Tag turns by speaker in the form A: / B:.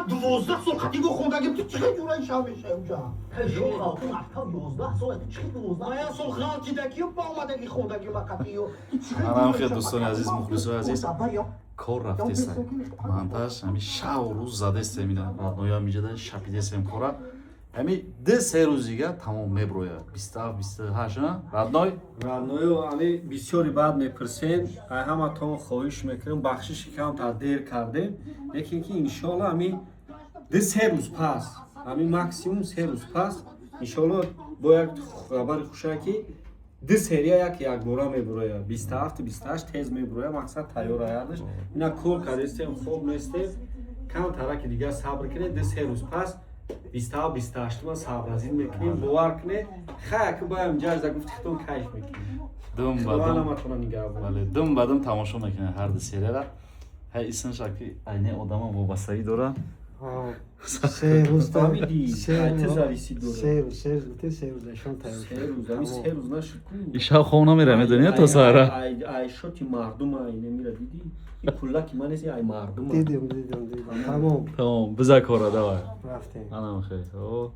A: Ман 12 сол қатиго хондагим, ту чӣ хел ҷураи шав мешавӣ уҷа?
B: Мактаб 11 сол, ту чӣ 12?
A: Ман як сол ғалтидагию ба омадаги хондаги ма қатиё.
C: Манам хел, дӯстони азиз, мухлисои азиз, кор рафтеста, монтаж ҳами шаву рӯз задестем, ина родноям иҷада шапидесем кора. Ҳами 2-3 рӯз дига тамом меброяд, 27, 28, родной?
D: Родною, ами бисёри баъд мепурсен, ай ҳаматон хоҳиш мекунем, бахшиши камтар дер кардем, лекин ки иншоалло ами 2-3 рӯз пас, ами максимум 3 рӯз пас, иншоалло бо як хабари хуша, ки ду серия як якбора мебурояд, 27, 28 тез мебурояд. Мақсад тайёр аярдаш, ина кор кардестем, хоб нестем. Камтараки дигар сабр кунед, 2-3 рӯз пас, 27, 28-ума сабразин мекунем. Бовар кунед, хай, ки боям ҷажда гуфти хитон, кайф мекунем.
C: Дум ба
D: Худованд
C: дум.
D: ҳаматона нигаҳбон.
C: Бале, дум ба дум тамошо мекунед ҳар ду серияра. Ҳай, исмша ки айне одама вобастагӣ дора.
E: 3 рӯз.
D: Фаҳмидӣ? Ай, ту зависит дора.
E: 3 рӯз, 3 рӯз гуфте, 3 рӯз нишон тайёр.
D: 3 рӯз, ами 3 рӯз нашуд ку.
C: Ишав хоб намера, медонӣ, то саҳара.
D: Ай шоти мардума ина мира дидӣ, и куллаки ман нест, ай мардума.
E: Дидим, дидим, дидим, тамом.
C: Тамом, биза кора, давай.
E: Рафтем.
C: Анам хел. О.